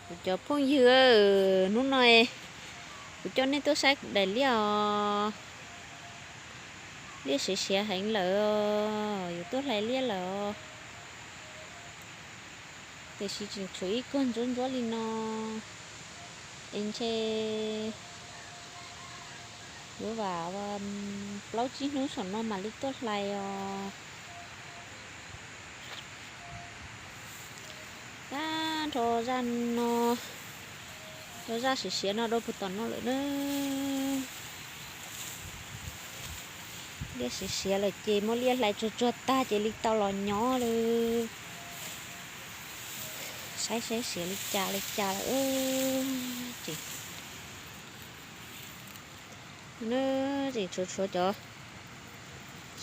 Kuv cov phooj ywg, hnub no kuv coj nej tuaj saib kuv daim liaj os. Liaj siav siav heev lawm, yuav tuaj hlais liaj lawm os. Tiam sis tseem tshuav ib kog ntsuab ntsuab li no, es ntshe yuav vam plaub tsib hnub saum no mam li tuaj hlais os. Tag nrho zaj no, rau zaj siav siav no rau puag tom no lawm na. Liaj siav siav lawm ces muab liaj hlais tsuag tsuag tag ces li tau los nyob lawm. Saib saib siav li cas li cas lawm ces tseem tshuav tshuav cov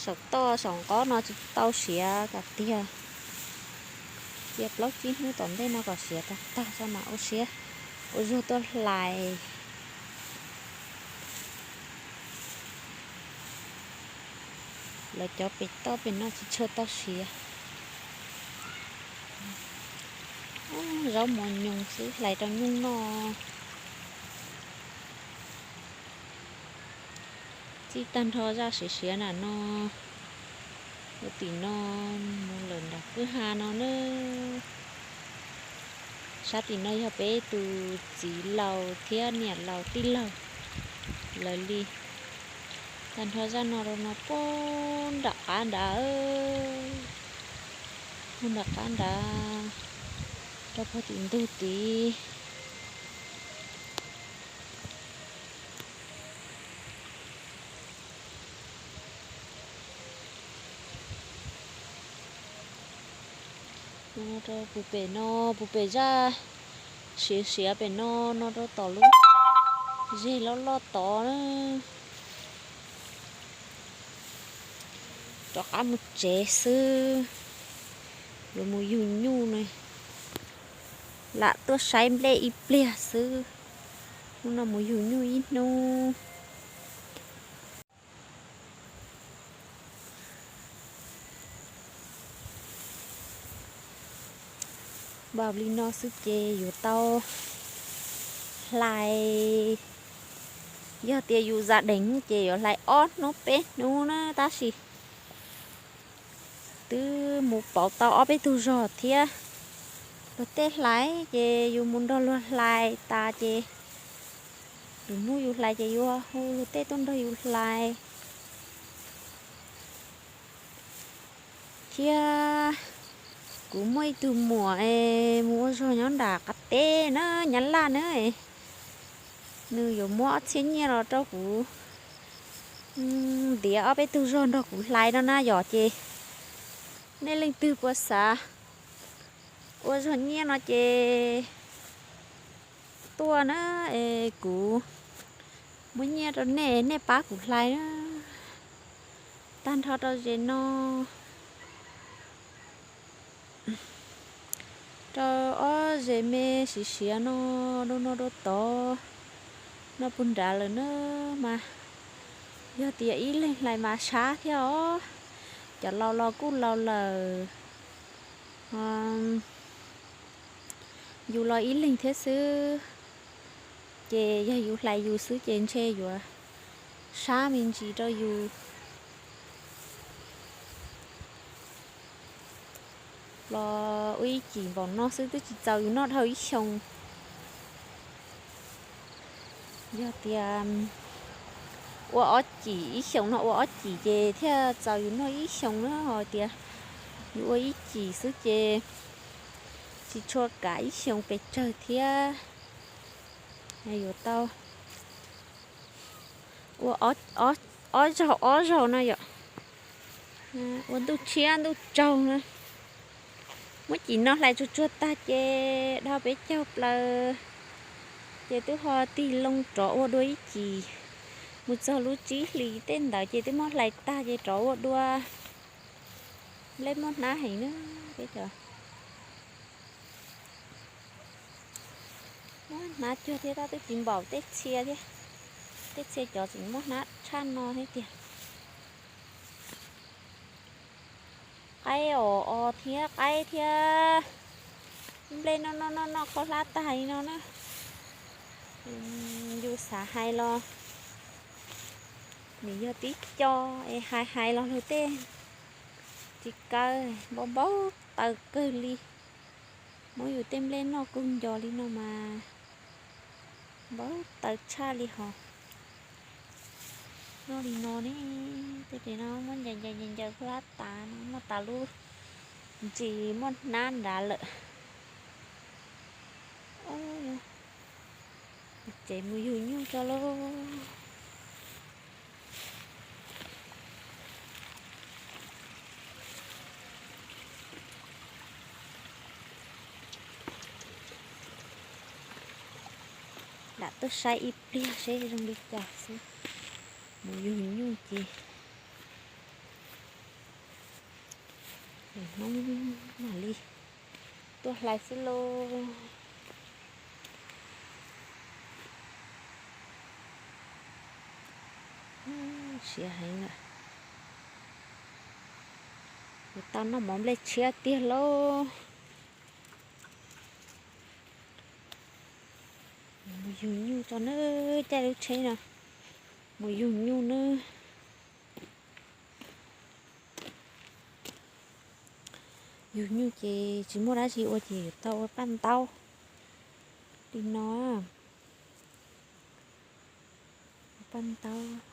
saum toj saum nqob no tsis tau siav kom tiag. Cia plaub tsib hnub tom ntej no kom siav tag tag tso mam ua siab ua zog tuaj hlais. Lawv cov pem toj pem no tsis tshua tau siav. Zaub mos nyoos xwb hlais rau nyuj noj. Txij tag nrho zaj siav siav nram no, ua tim no mus lawm nram kwj ha no na. Sab tim no yog peb tus txiv laus thiab niam laus tij laug lawv li. Tag nrho zaj no rau no puag nram qab nrad, puag nram qab nrad rau puag tim ntug tid. Rau puag pem no, puag pem zaj siav siav pem no, no rau tom lub zeg loj loj tod na. Rov qab mus tsev xwb, yuav mus yug nyuj na. Lam tuaj saib nplej ib pliag xwb, hnub no mus yug nyuj ib hnub. Npaum li no xwb ces yuav tau hlais. Yog tias yus zam deev ces yuav hlais ob hnub peb hnub na, tab sis twb mus pauv tau ob peb tug zog thiab. Luag tej hlais ces yus mus nrog luag hlais tas ces lwm hnub yus hlais ces yuav hu luag tej tuaj nrog yus hlais. Thiab kuv muaj ib tug muam es mus ua zog nyob nram qab teb na, Nyab Laj na, nws yuav muab ob txhiab nyiaj los rau kuv ntiav ob peb tug zog nrog kuv hlais no na yom. Ces nej leej twg puas xav ua zog nyiaj no ces tuaj na, es kuv muab nyiaj rau nej, nej pab kuv hlais na. Tag nrho rau zes no, rau ob zes me siav siav no, rau no rau tod, no puag nrad lawm na mas. Yog tias ib leeg hlais mas sab thiab os. Cov laus los kuj laus lawm, yus los ib leeg thiab xwb, ces yog yus hlais yus xwb ces ntshe yuav sab me ntsis rau yus. Los ua ib cim npaum no xwb twb tsis txaus yus noj dhau ib xyoos. Yog tias ua ob cim, ib xyoos no ua ob cim ces thiaj txaus yus noj ib xyoos na. Ho tias yus ua ib cim xwb ces tsis tshua kam ib xyoos pes tsawg thiab. Yuav tau ua ob zaug ob zaug no yom. Ua ntuj tshiab ntuj tsaug na. Muab cim no hlais tsuag tsuag tag ces dhau peb caug plaws, ces twb ho tig loo rov ua dua ib cim. Mus txog lub tsib hlis tej ntawd ces twb muab hlais tag ces rov ua dua. Nplej muaj hnab heev na, peb cov muaj hnab cuag thiab, tab twb tsis npaum tej txhia thiab. Tej txhia cov tseem muaj hnab tshaj no thiab tiag. Qaib os, os thiab qaib thiab. Nplej noj noj noj noj khaub hlab tag li no na. Yus xav hais los nws yog tib co es hais hais los luag tej tsis kaw, npau npau taws kawg li. Muab yus tej nplej noj kawg nco li no mas npau taws tshaj li hos. Noj li no ne, tej no muab ncaws ncaws ncaws ncaws khaub hlab tas no muaj tas lub ntsis muaj hnab nrad lawm. Tsev mus yug nyuj tso lauj. Lam tuaj saib ib pliag seb zoo li cas xwb. Mus yug nyuj ces hnub mam li tuaj hlais xwb lauj. Siav heev lawm. Yuav tau noj mov nplej tshiab tiag lauj. Mus yug nyuj tso nawb, caij lub tsheb no mus yug nyuj nawb. Yug nyuj ces tsis muaj dab tsi ua ces yuav tau ua paj ntaub li no. Ua paj ntaub